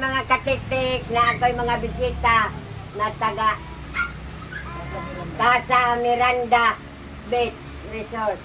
mga katiktik na ako'y mga bisita na taga Casa Miranda Beach Resort.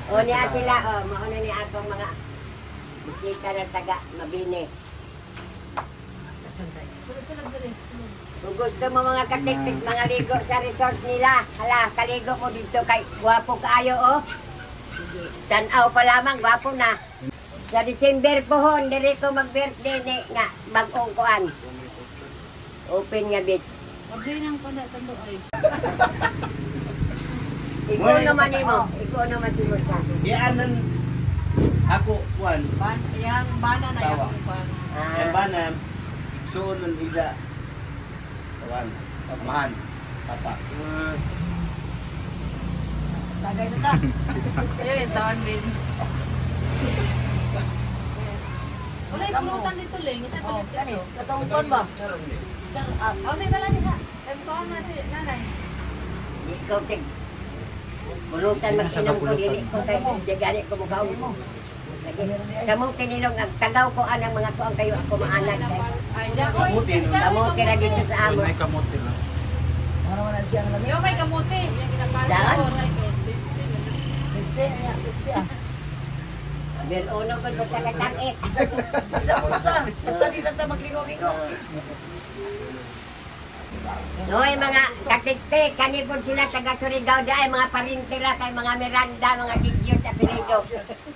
O niya sila, o, mauna niya akong mga bisita na taga Mabini. Kung gusto mo mga katiktik, mga ligo sa resort nila, hala, kaligo mo dito kay gwapo kaayo, oh. Tanaw pa lamang, gwapo na. Sa December po hon, diri ko mag-birthday ni nga bagong kuan. Open nga beach. Abay nang ko na tando ay. Ikaw naman nimo, ikaw naman siguro sa. Iaanan ako kuan. Ban yang bana na Sawa. yang kuan. Yang Ah, bana igsuon ng isa. Kuan. Amahan. Papa. Tagay na ta. Ayun, taon din. Wala yung pulutan dito ling. Isa Oh, palit kani, dito. katong kon ba? Char, ah, Oh, sige dala niya. Em ko na si nanay. Ikaw tig pulutan mag-inom ko dili ko kay di gani ko mukaon mo. Kamu kinilong ang tagaw ko anang mga kuang kayo ako maanak kay. Ay, Jacoy. Kamuti, no? Kamuti ra dito sa amo. May kamote lang. ano man siya ang lami? Yo may kamuti. Yang ginapalit Daan? ko ray kay Dipsy. Sipsi, ayan, sipsi ah. Bir uno ko sa katang-is. Sa bulsa, basta di lang ta magligo-ligo. Noy mga katiktik, kanipon sila taga Surigao daay mga parintira kay mga Miranda, mga Digyos apelyido.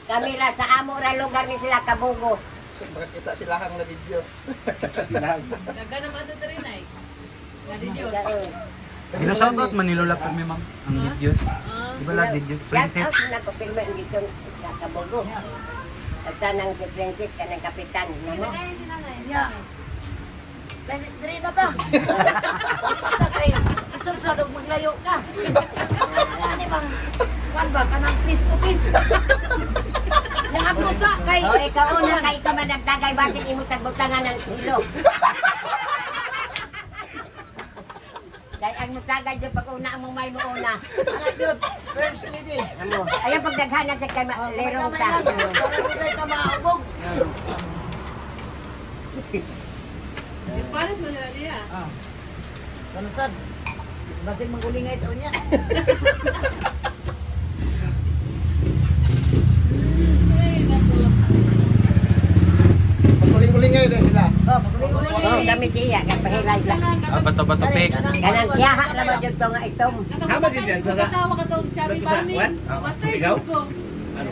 Kami ra sa amo ra lugar ni sila Kabugo. So, makakita sila kang na videos. Sila. Daga naman ato diri nay. Gadi Dios. Gina-shout out man nilula pa mi ma'am ang videos. Di ba lahat videos? Shout Prinsip. out na ko pirma ang gitong sa Kabugo. At tanang si Prinsip kanang kapitan namo. Kaya si nanay. Nya. Dali diri na ta. Ta kay isod sa dog maglayo ka. Ani bang kwan ba kanang piece to piece. Yang ako sa kay O ikaw una kay ikaw managdagay basin imo tagbutangan ng ilo. Kay ang mutagay di pag una mo may mo una. Ana gyud, first lady. Amo. Ayaw pagdaghanan sa kay Oh, lerong ta. Para di kay ta maabog. Yung pares man nila diya. Ah. Kanasad. Basig magulingay taon niya. Patuling-ulingay na sila. Oh, maguling-ulingay. Oh, kami siya kay pahilay sa. Ah, bato-bato pick. Kanang kiyaha ra ba dito nga itom. Tama si Jan, sa- Tawa ka tong Chubby Dito sa Bunny. kuan? Matay Surigao? ko. Ano?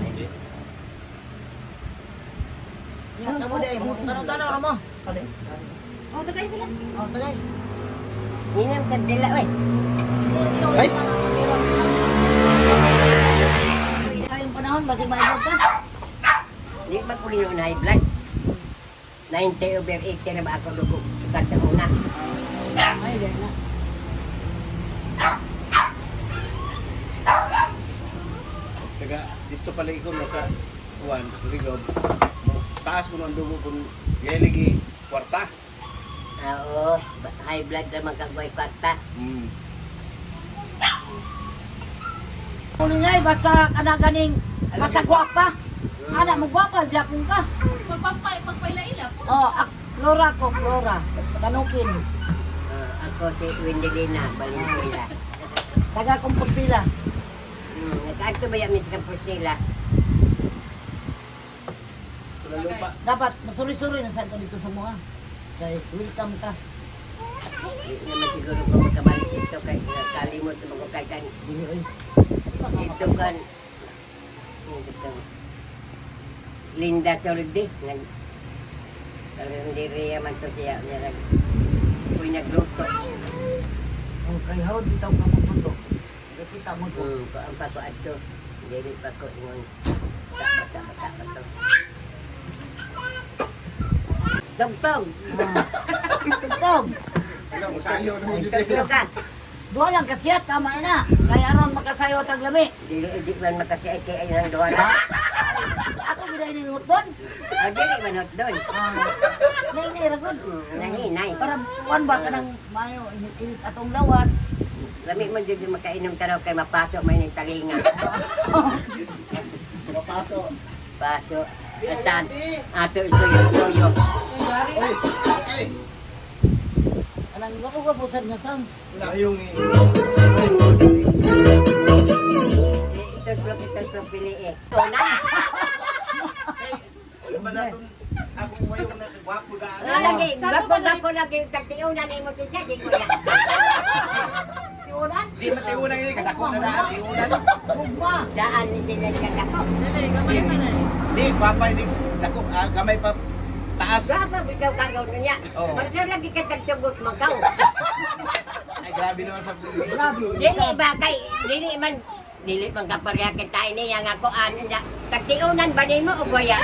Ingat ka mo dai. Tanaw-tanaw ra mo. Oh, tagay sila. Oh, tagay. Inam sa dila oy. Ay! Kayong panahon, basig maibog ka. Di ba ko na high blood? 90 over 80 na ba ako dugo sukat sa una. Ay, di na. Taga dito pala ikaw nasa kuan, Surigao. Taas ko ng dugo kung giligi kwarta. Ah, oo, high blood ra man kag way kwarta. Ulingay, basta kana ganing, basta gwapa. Ana, magwapa, diapon ka. Pagpapay, pagpaila-ila po. Oh, ak Flora ko, Flora. Tanukin. Ah, ako si Wendelina Valenzuela. Taga Compostela. Nag-adto ba yan sa Compostela? Lupa. Dapat, masuri-suri na sa dito sa mga. Kay, welcome ka. Di naman siguro ko makabalik dito kay nakalimot mo ko kay kan Dili, oy. dito kan dito. Linda Soldi nag Karinderia man to siya niya nag uy nagluto. Oh, kay hawd bitaw ka magluto. Nakita mo ko. Ko ang pa ko adto. Dili pa ko ingon. Bata bata pa to. Tugtog. Tugtog. Ano, masayo na Tugtog ka. Duha lang kasiyat, tama na na. Kaya aron makasayo. Magpasayo tag lami. Dili di man makasiay-siay ng duha na. Ako gid ni doon. O dili man hot doon. Ah. Nay ra gud. Nahinay. Para kuan ba kanang mayo init-init atong lawas. Lami man jud yung makainom ka raw kay mapaso may ning talinga. Mapaso. Paso. Basta ato isuyo-suyo. Ay! Ay! Anang wako ka pusad nga sounds. Mayong Ito pili eh. Una. Ano ba na itong akong mayong na gwapo na. Nga lagi, gwapo-gwapo lagi tagtiunan nimo si siya, di ko ya. Tiunan? Di matiunan yun, kasako na lahat, tiunan. Gugma. Daan ni sila sa dako. Dili, gamay man ay. Di, gwapa, di, dako, ah, gamay pa, taas. Gwapo bitaw ka raw niya. Oo. Magdaw lagi ka tagsugot mo kaw. Ay, grabe naman sa Grabe. Dili ba kay dili man dili man kapareha kita ini yang ako ano niya. Tagtiunan ba nimo o goya?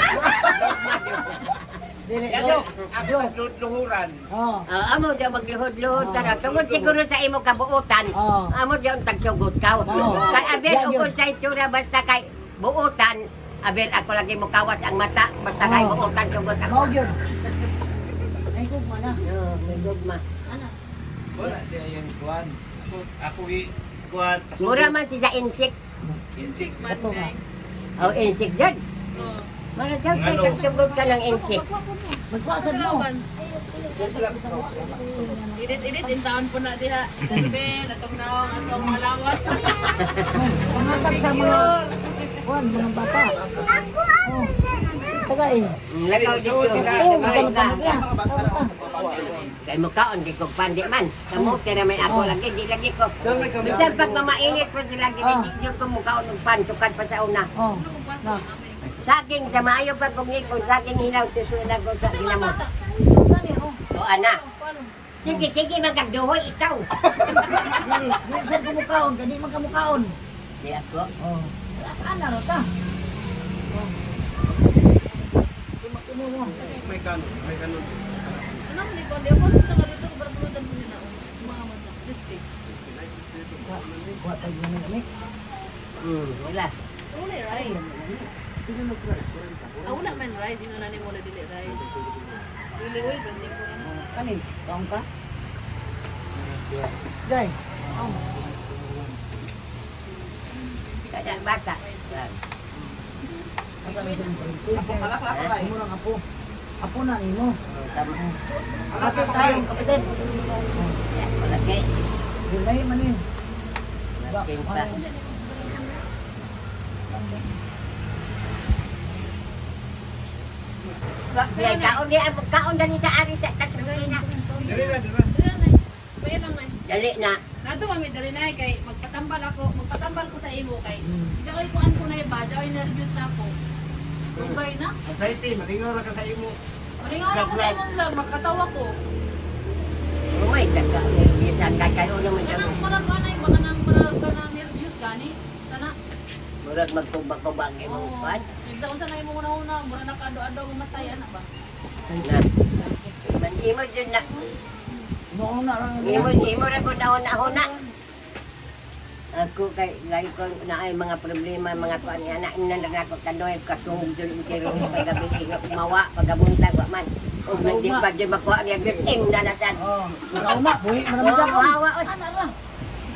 Dili. Yan, ako nagluhuran. Oh. Ah, amo daw magluhod-luhod tara. Tungod siguro sa imo kabuotan. Oo. Amo daw ang tagsugot kaw. Oo. Kay aber Yan yun. ukon sa itsura basta kay buotan, aber ako lagi mo kawas ang mata basta kay Oo. buotan sugot ako. Mao gyud. Ay gugma na. Oo, may gugma. Ana. Wala siya yung kuan. Ako, ako gi, kuan. Mura man siya sa insect. Insik. Man Ato nga. day. O insect dyan. Oh. Mara daw kay Ano? tagsugot ka ng insect. Magkuha sad mo. Edit, edit, in town po na diha. Ben, atong naong, atong malawas. Pangatag sa mga kuan mga bata. Oh. Tagay. Lakaw dito. Oh, Ay, magkano ka. ka. Kay mo kaon di kog pandi man. Kamo kira may ako lagi di lagi ko. Bisan pag mamainit pa sila gini Ah. di jud ko mukaon og pan sukad pa sa una. Oh. Na. Saging sa maayo pa kung ngikon saging hilaw tusulan ko sa ginamo. Gani oh. O ana. Sige sige magagduhoy ikaw. Dili, dili sad kumukaon, gani man kamukaon. Di ako. Oh. Ana ra ta. Oh. Mo mo. May kanon, may kanon. Ano ni ko? Di ako sa nga dito, barburutan po nila. Mga man na. Crispy. Kuha tayo namin kami. Wala. Wala rice. Ah, wala man rice. Ino na ni mo na dili rice. Dili oy, dili ko ano. Kani, kaon ka? Yes. Day. Oh. Kada bata. Asa man siyang kurente? Imo lang apo. Apo na nimo. Ate tayo, kapatid. Wala kay. Dili man yun. King pa. Siya kaon di ang kaon dali sa ari sa tasbina. Dili na, dili na. Dili na. Bayan lang na. Dali na. Nato mami dali na kay magpatambal ako, magpatambal ko sa imo kay. Jaoy kuan ko na iba, jaoy nervous na ako. Lugay na. Anxiety, malingaw ra ka sa imo. Malingaw na ako sa imong vlog, magkatawa ko. Uy, taga nervous ang kay uno man Kanang murag anay ba kanang murag kanang nervous gani? Sana. Murag magkuba-kuba ang imong Oo. kwan. Ibsa unsa na imong una-una, mura na kaado-ado mamatay ana ba? Na. Man imo jud na. Noong na lang. Imo imo ra gud na huna. Ako kay lagi ko na ay mga problema mga kuan nga na ina na ako kandoy kasuhog jud ang kiro pagabi ingat mawa pagabuntag wa man. Ug nagdi pa jud makuha niya jud im na na sad. Oh, nakauma, buhi man Oh, naman ako. mawa oy. Ana ra.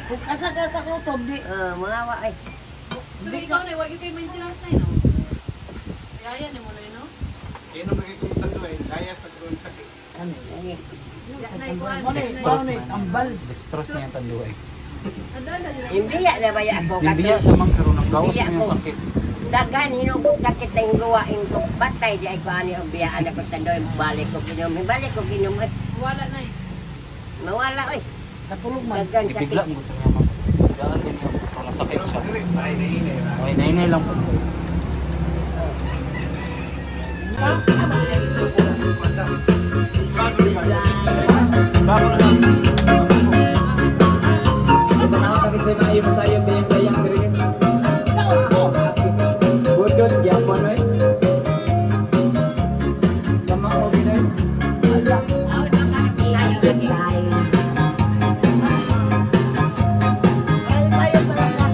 Kung asa ka ta kutob di. Oh, mawa ay. Pero ikaw na wag kay maintenance na no. Yaya ni mo na no. Inom na kay kong tatlo eh. Layas pag sakit. Ano? Ay, Ya na kuan. Mao ni tambal. Dextrose na yung tanduay. Adala nila. Imbiya na ba ya ako Nimbiya siya man karon ang gawas Nimbiya na yung ko. sakit. Daghan hinugog sakit na hinggawa ingkog patay di ay ko ani og biyaan ako tandoy balik ko ginom balik ko ginom ay Wala na eh. mawala oy. Katulog man. Daghan sakit. Ibigla mo gusto niya ma'am. Daan din niya kung nasakit siya. Dili, ay nainay ra. Okay, nainay lang po. Bago na lang. Ay, tayo talaga.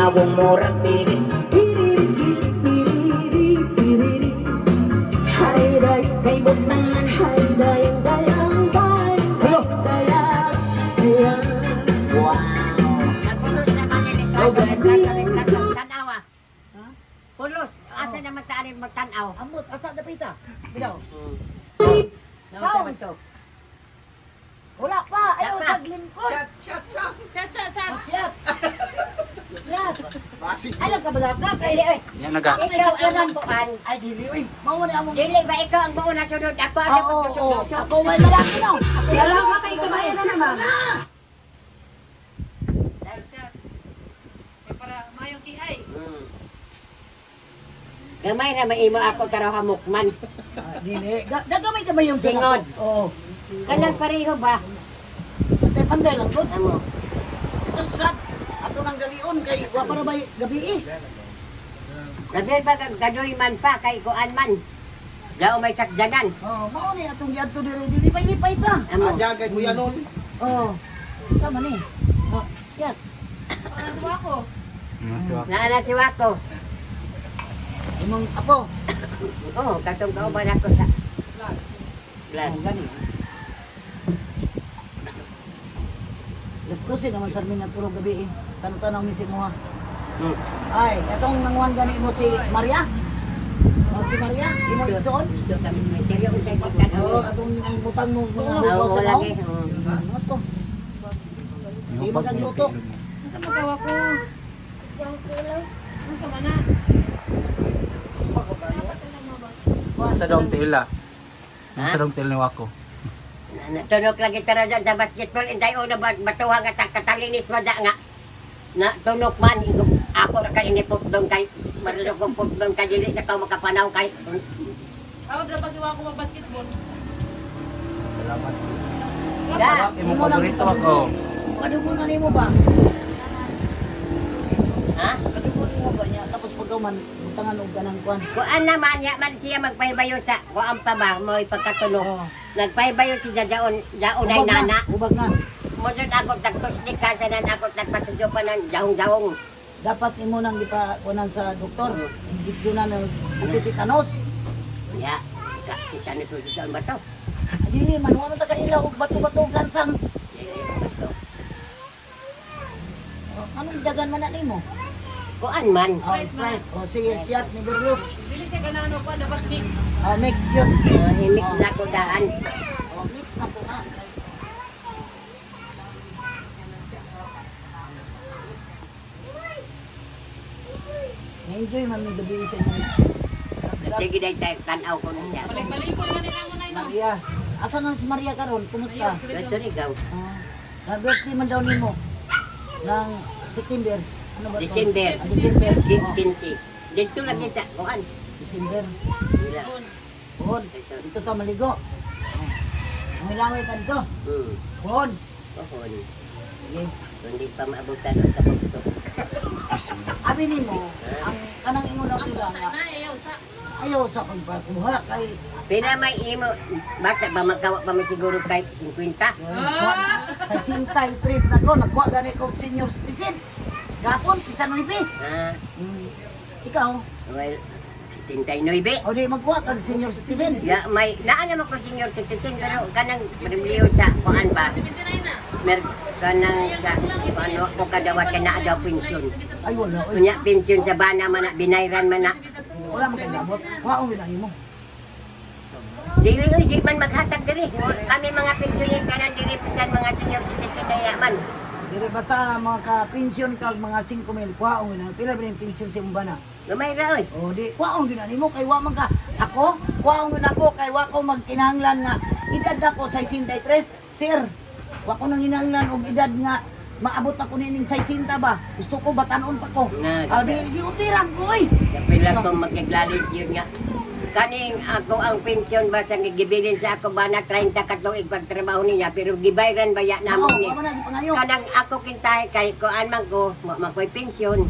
Nawong murag diri. Piriri, piriri, piriri. Hay day, kay bugnayan, hay dayang dayang day. Hello. Dayang, dayang. Wow. Nagpulos naman yung litrato, litrato, litrato. Tanawa. Pulos. Asa naman sa arin magtanaw? Amot, asa na pita? Bidaw. Sounds. Sounds. Wala pa, ayaw Wala pa. sa lingkod. Shot, shot, shot. Shot, shot, shot. Siat. Siat. Basi. Ay lang kabalaka kay Dili, oy. Yan naga. Ikaw ang kuan. Ay dili oy. Mao man among Dili ba ikaw ang buo na sunod? Ako ang Oo, dapat oo. susunod. Ako may lalaki no. Lalaki kay kamay na naman. Shot, shot. Kay para maayong kiay. Gamay ra maimo ako taraw hamukman. Dili. Dagamay ka ba yung sa Singod. Oo. Kanang pareho ba? Pantay panday lang gud. Amo. Sutsat. Ato nang galion kay wa pa ra bay gabi eh. Gabi ba kag gadoy man pa kay kuan man. Dao may sakjanan. Oh, mao ni atong giadto diri dili pa lipay ta. Amo. Adya kay Kuya Nol. Oh. Sa man ni? Oh, siat. Para sa ako. Siwa. Naa na si Wako. Imong apo. Oh, katong kauban ako sa vlog. Oh, gani. Las 12 naman sa nga puro gabi eh. Tanaw-tanaw mi si mo ha. Ay, atong nanguan gani mo si Maria. Oh, si Maria, imo igsoon. Gusto kami may teryo unsay gikan. Oo, atong ang butang mo mga Oo, hugaw sa lagi. tao. Oo. Ano to? Di magluto. Ano sa magawa ko? Ano sa mana? Sa dong tila. Sa dong tila ni Wako. Tunok lagi tara dyan sa basketball. Inday uno ba batuha nga katalinis man da nga. Na tunok man ingog ako ra kay inipot dong kay marulog kong put dong kay dili na ka makapanaw kay. Ako dra pa si Wako mag-basketball. Salamat. Da. Imo paborito ako. Padugo na nimo ba? Ha? Padugo nimo ba niya? Tapos pagkaman, butangan og ganang kuan. Kuan naman ya man siya magpaybayo sa kuan pa ba mo pagkatulog. Oo. Nagpaybayo siya jaon jaon ay Ubag na, nana. Ubag na. Mo jud ako tagtusnik ka sa nan ako tagpasadyo pa ng jahong-jahong. Dapat imo nang ipakunan sa doktor. Injeksyonan ng antititanos. Ya, ka kita ni susunod ba to? Ay, Dili man wa man ta kaila og bato-bato og lansang. Dili ba to? Oh, Anong dagan man na nimo? Kuan man. Oh, Sprite. Oh, sige, siyat ni Berlos. Dili siya ganano ko, dapat mix. Ah, next yun. Oh, himik na ko daan. Oh, mix na po na. Enjoy man mi gabi sa inyo. Sige dahil tayo tanaw ko na siya. Balik-balik ko nga nila mo na no. Maria, asa na si Maria karon? Kumusta? Gusto ikaw. Ah, birthday man daw nimo ng September. Ano ba to? December. Ah, December. Oo, 15. Dito lagi sa kuan. December. Dila. Puhon. Dito ta maligo. Mangilangoy ka dito. Puhon. Pohon. Sige. Kundi pa maabutan ang kabugto. Abi nimo, ang kanang ingon ako nila Sa nga, na, ayaw sa. ayaw sa pagpakuha kay Pina may imo bata ba magkawa pa man siguro kay 50. ah! Sa 63 na ko, nagkuha gani ko senior citizen. Gapon, pizza 9. Ah, Ikaw, well, 79. o di magkuha kag senior citizen. Ya may naa naman ko senior citizen pero kanang premio sa kuan ba? 79 na. Mer kanang sa kuan wa ko kadawat kay naa daw pensyon. Ay wala, oy. Unya pensyon sa bana man na binayran man na. Wala man kay gamot. Kuhaon gyud na nimo. Dili oy di man maghatag diri. Kami mga pensyoner kanan diri bisan mga senior citizen na yaman. Dire basta mga ka-pensyon kag mga 5,000 kuhaon gyud na. Pila ba yung pensyon sa imong bana? Gamay ra oy. O di kuhaon gyud na nimo kay wa man ka ako, kuhaon gyud ako kay wa ko magkinahanglan nga edad ako 63, sir. Wa ko nang hinanglan og edad nga maabot ako nining 60 ba. Gusto ko batanon pa ko. Na, Ah, di di utiran ko oy. Kapila ko magkaglalis yun nga. Kaning ako ang pensyon ba sa gibilin sa ako ba na 30 ka tuig pagtrabaho niya pero gibayran ba ya namo Oo, ni. wa man na gipangayo. Kanang ako kintay kay kuan man ko, wa man ko'y pensyon.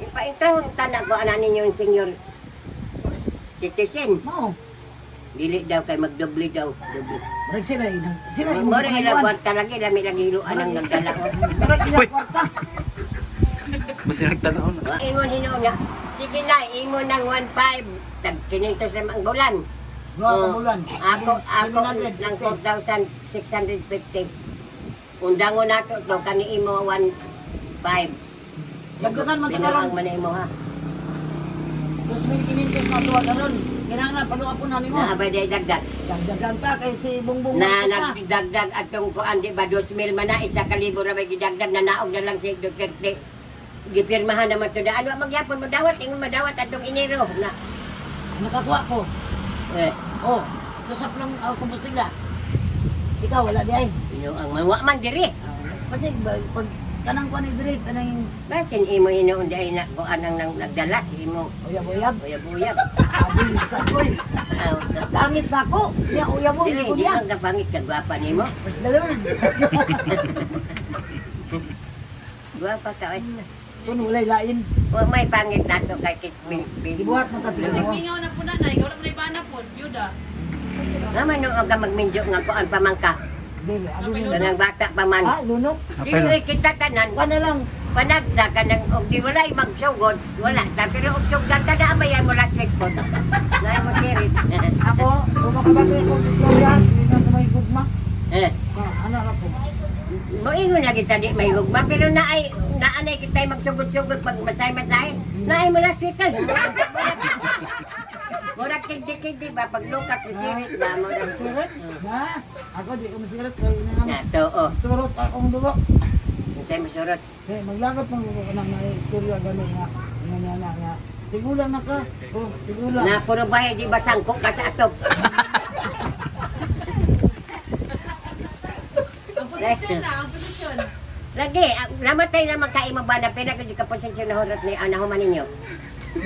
Ipaintrahon tanan ko ana ninyo yung senior citizen. Mao. Dili daw kay magdoble daw, doble. Murag sila ina. Sila imong Mo rin ilang pangayuan. kwarta lagi, lami lagi hiluan ang nagdala ko. Murag ilang kwarta. Basta nagtanaw na. Wa ingon hinuon nga. Sige na, imo nang 1.5. Tag 500 ra ang bulan. Duha ka Oh, bulan. Ako 700. ng 4,650. Undangon nato to kani imo 1.5. Dagdagan man ta Binuang karon. man na imo ha. 2,500 na tuwa karon. Kinahanglan paluwa po na nimo. Na abay day dagdag. Dagdagan ta kay si Bongbong Na Marcos na. nagdagdag atong kuan di ba 2,000 man na isa ka libo ra may gidagdag na naog na lang si Duterte. Gipirmahan naman to daan wa magyapon mo dawat ingon madawat atong Enero na. Nakakuha ko. Eh, Oh, sa saplong kumbustila. Ikaw wala di ay. binuang man wa man diri. Kasi pag kanang kuan ni diri kanang Basin imo hinuon di ay na kuan ang nang nagdala imo uyab-uyab. uyab-uyab. Abi sa koy. Ah, Langit na ko. Siya uyab mo Dili, ko di niya. man kapangit kagwapa nimo. First the Lord. Gwapa ka oy. Kun walay lain. Wa may pangit nato kay kit bin, bin. Gibuhat mo ta sila. Kasi mingaw na po na, nay. Wala mo na ibana po, byuda. Naman nung ka magminjo nga kuan pa man ka. Dili, abi ni. Kanang bata pa man. Ah, lunok. Dili oy, kita tanan Kuan na lang. panagsa ka ng og di walay magsugod, wala ta pero og sugdan ta na may mo last week po. Nay mo sirit. Ako, kung makabati ako istorya, hindi na may gugma. Eh, Ah, ana ra ko. moingon na kita di may gugma pero naay naanay kita magsugod-sugod pag masay-masay. Naay mo last week kay. Murag kindi-kindi ba pag lukat mo sirit ba murag Sirit? Na, ako di ko masirit kay na. Na to oh. Surot akong dugo. Unsay mo surot? Eh, maglagot man ko nang may istorya gani nga. Nga nga nga nga. Tigulang na ka. Oh, tigulang. Na puro bahay di ba sangko ka sa atop. Ang posisyon na, ang posisyon. Lagi, namatay naman ka imo ba na pila ka ka posisyon na hurot ni anahuman ninyo.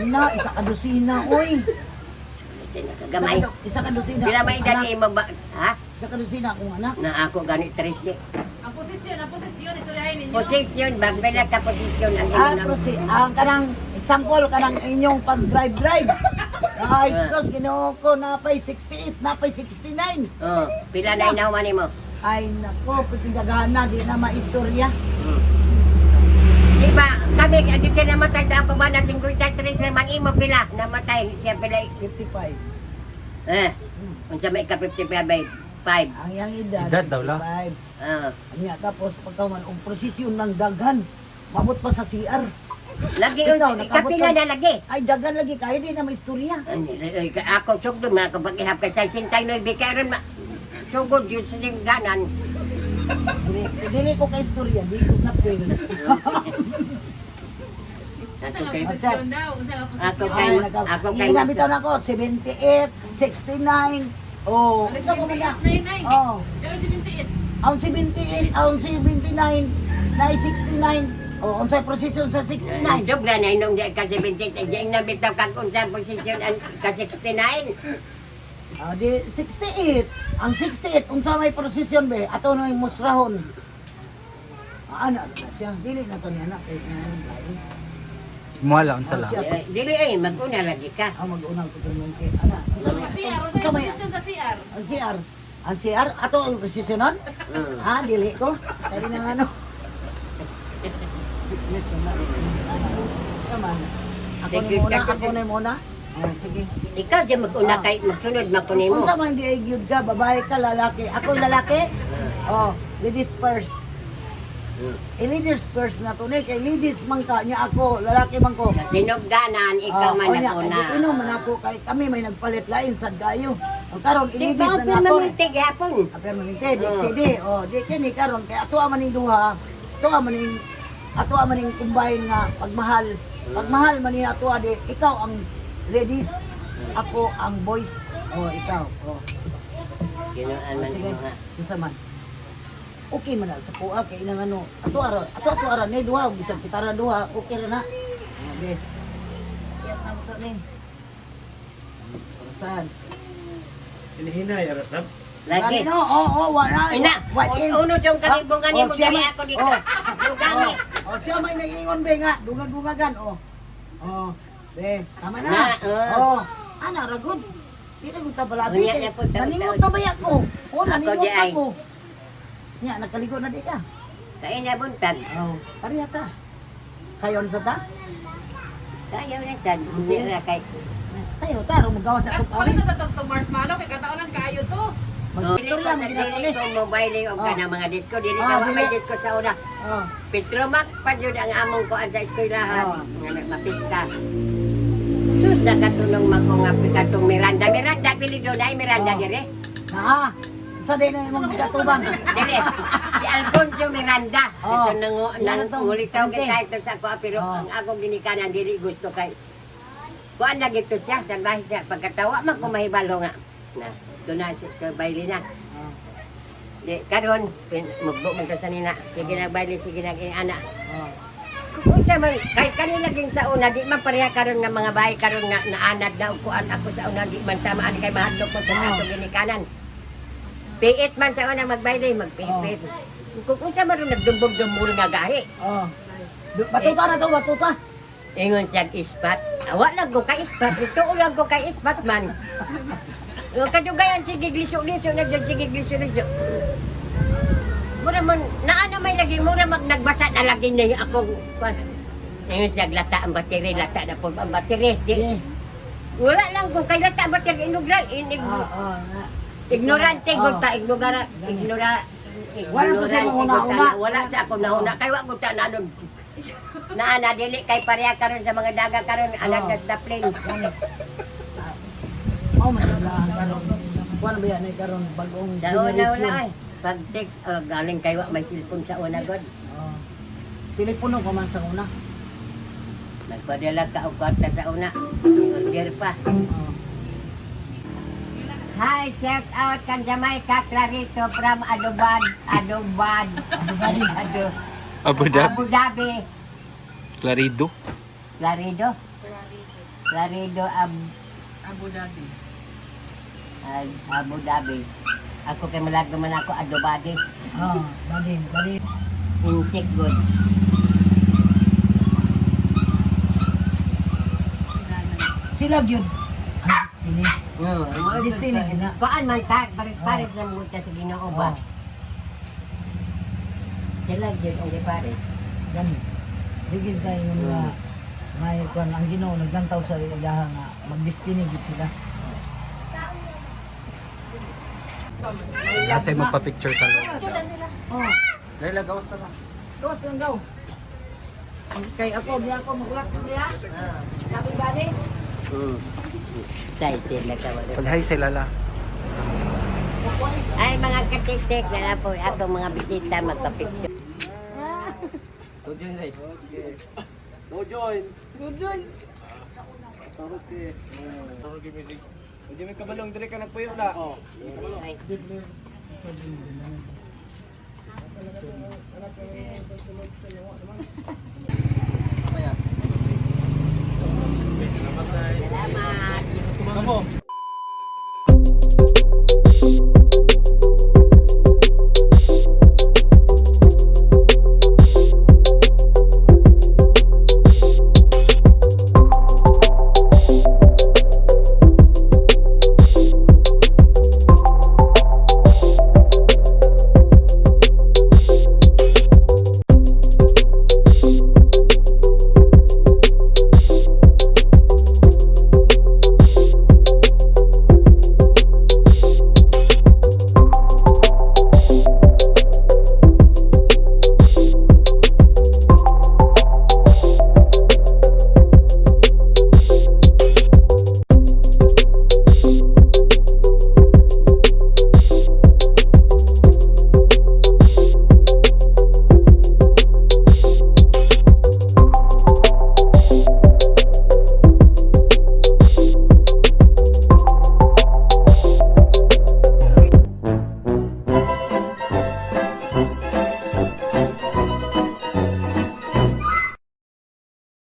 Na, isa ka dosina, oy. Gamay. Isa ka dosina. Pila may akong edad anak. imo ba? Ha? Isa ka dosina akong anak. Na ako ganit tres ni. Ang posisyon, istoryahin ninyo. Posisyon ba pila ka posisyon ang imo Ah, na? prosi, ang kanang example kanang inyong pag-drive-drive. Ay, sus, Ginoo ko, napay 68, napay 69. Oh, pila na inahuman nimo? Ay, nako, pagkagana, na, di na maistorya. Di ba kami adi siya namatay ta ako ba na 53 naman imo pila namatay siya pila 55. eh unsa may ka 55 by 5. Ang iyang edad, Edad daw la. 55. Ah, Anya, tapos pagkaman, ang prosesyon ng daghan, mabot pa sa CR. lagi Ikaw, unsa nakabot kapila ka- na lagi. Ay, daghan lagi, kaya di na maistorya. Ay, ako sugdon man ako pag-ihap kay 69 kay ron ma sugod yun sa lingdanan. Dili, dili ko kay istorya, di ko na feel. Unsa Ako nga kay posisyon daw, unsa nga Ako posisyon. kay Ay, naka, ako kay Inabitaw na ako, 78, 69, oh, Ano, sa ko man na? 78 na yun, nay. Oh, Daw, 78. ang 78, ang 79, na 69, oh, unsay prosesyon sa 69? Sobra na inom di ka 78 di na bitaw kag unsa posisyon ang ka 69. Ah, di 68. Ang 68 unsa may prosesyon be? Ato na yung musrahon. Ah, ana na siya. Dili na to niya na kay lain. Muhala unsa lang. Eh, dili ay mag-una lagi ka. Ah, mag-unang ko tunong kay ana. Unsa Sa may CR, unsa unsa nga may posisyon sa CR. ang CR? Ang CR ato ang prosesyon nun? Mm. Ah, dili ko. Kaya na ano. Siklet na. Ana, unsa man. Ako ni muna, ako ni muna. Ah, sige. Ikaw di mag-una kay magsunod man ko nimo. Unsa man di ay gyud ka, babae ka, lalaki. Ako lalaki? Oh, ladies first. Eh, ladies first na to ni kay ladies man ka nya ako, lalaki man ko. Sa sinugdanan ikaw Ah, man onya, nag-una. kay di inom man ako kay kami may nagpalit lain sad kayo. Ang karon Di iladies ba na nato. permanente gihapon? Ah, permanente di CD. Oh, di kini karon kay ato man ning duha. Ato man ning ato man ning combine nga pagmahal. Pagmahal man ni ato di ikaw ang ladies, ako ang boys. Oh, ikaw. Oh. Ginuan man Sige, imo ha. unsa man. Okay man na sa kuha kay inang ano. Ato ara, ato ato ara ni duha bisan kita ra duha, okay ra na. Okay. Siya na mo ni. Saan? Hinahinay, rasab. Lagi. Lagi no, oo, oh, wala. Ina, What else? uno tong kalibungan Oh, nimo siya diri may- ako dito. Oh, Dugani. oh, oh, siya may naiingon be nga, dungan-dungagan, oh. Oh, be, tama na. Na, oh. Oh, ana ragod. Di na gud ta balabi. Unya kay na po, taon-taon. Naningot na ba ko? Oh, Ako naningot di ay. ako. Nya, nakaligo na di ka. Kay na buntag. Oh, pareha ta. Sayo na sa ta? Sayo na sad. Hindi ra kay. Sayo ta, ro magawas sa atong Palit pawis. sa tog marshmallow kay kataonan kaayo to. Mag-istorya mo Dili ginapon ko mobile og Oh. kanang mga disco dili Oh, ka wa dili. may disco sa una. Oh. Petromax pa jud ang among kuan sa eskwelahan Oh. nga nagmapista. Sus nakatunong man ko nga katong Miranda. Miranda pili do na Miranda Oh. dire. Naa. Sa day na imong gigatubang. Dire. Si Alfonso Miranda. Oh. Ito nang Yan nang itong ngulitaw ante. kita ito sa kuan pero Oh. ang akong ginikanan dili gusto kay kuan lagi to siya sa bahay siya pagkatawa man ko mahibalo nga. Na doon na siya sa baile na. Oh. Di karon mugbo man to sa nina. Sige nagbaile sige nag ana. Oh. Unsa man kay kanila din sa una di man pareha karon nga mga bahay karon nga naanad na og kuan ako sa una di man tamaan kay mahadlok ko sa Oh. ato ginikanan. Piit man sa una magbayle magpiit. Kung unsa man ron nagdumbog-dumbol nga gahi. Oh. Batuta na to, batuta. Ingon siya ispat. Awa lang ko kay ispat. Ito lang ko kay ispat man. Ang kadugayan sige liso-liso na jud sige liso-liso. Mura man naano may lagi mura mag nagbasa na lagi na yung akong kuan. Ingon siya lata ang battery, lata na po ang battery. Di, Eh. wala lang ko kay lata ang battery inugra inig, Oh, oh. na. ignorante Oh. gud ta ignora ignora. Wala to siya ignorante mahuna-una. gud ta na. Wala sa ako nahuna kay wa gud ta na ano. Naa na dili kay pareha karon sa mga daga karon anak Oh. na sa plane. Mao man sila ang karon. Kuan ba yan ay karon bagong Sa una generation. una ay. Pag text, oh, galing kayo may cellphone sa una god. Oh. Telepono pa man sa una. Nagpadala ka og kwarta sa una. Order pa. Oh. Hi, shout out kan Jamaica Clarito from Adobad, Adobad, Ado, Abu Dhabi. Abu Dhabi. Clarido. Clarido? Clarido Ab, Abu Dhabi. Abu Dhabi. Ako kay malago man ako Adobadi. Oh, bali, bali. Insect good. Sila gyud. Ang destiny. No, Destiny na. Kuan man ta, pares-pares lang mo ta sa Ginoo ba? Oh. Sila gyud ang gipares. Gani. Digid tayo ng mga may kuan ang Ginoo naglantaw sa ilaha nga mag-destiny gyud sila. Nasa magpa-picture sa loob. Oh, Laila, gawas na ka. gawas lang daw. Kay ako, di ako magulat niya. Sabi gani. Excited na ka wala. Pag-hi si Lala. Ay, mga katiktik na lang po atong mga bisita magpa-picture. Okay. Go join. Good join. Okay. Okay music. Hindi may kabalong dire ka nagpuyo na. Oh. Ay,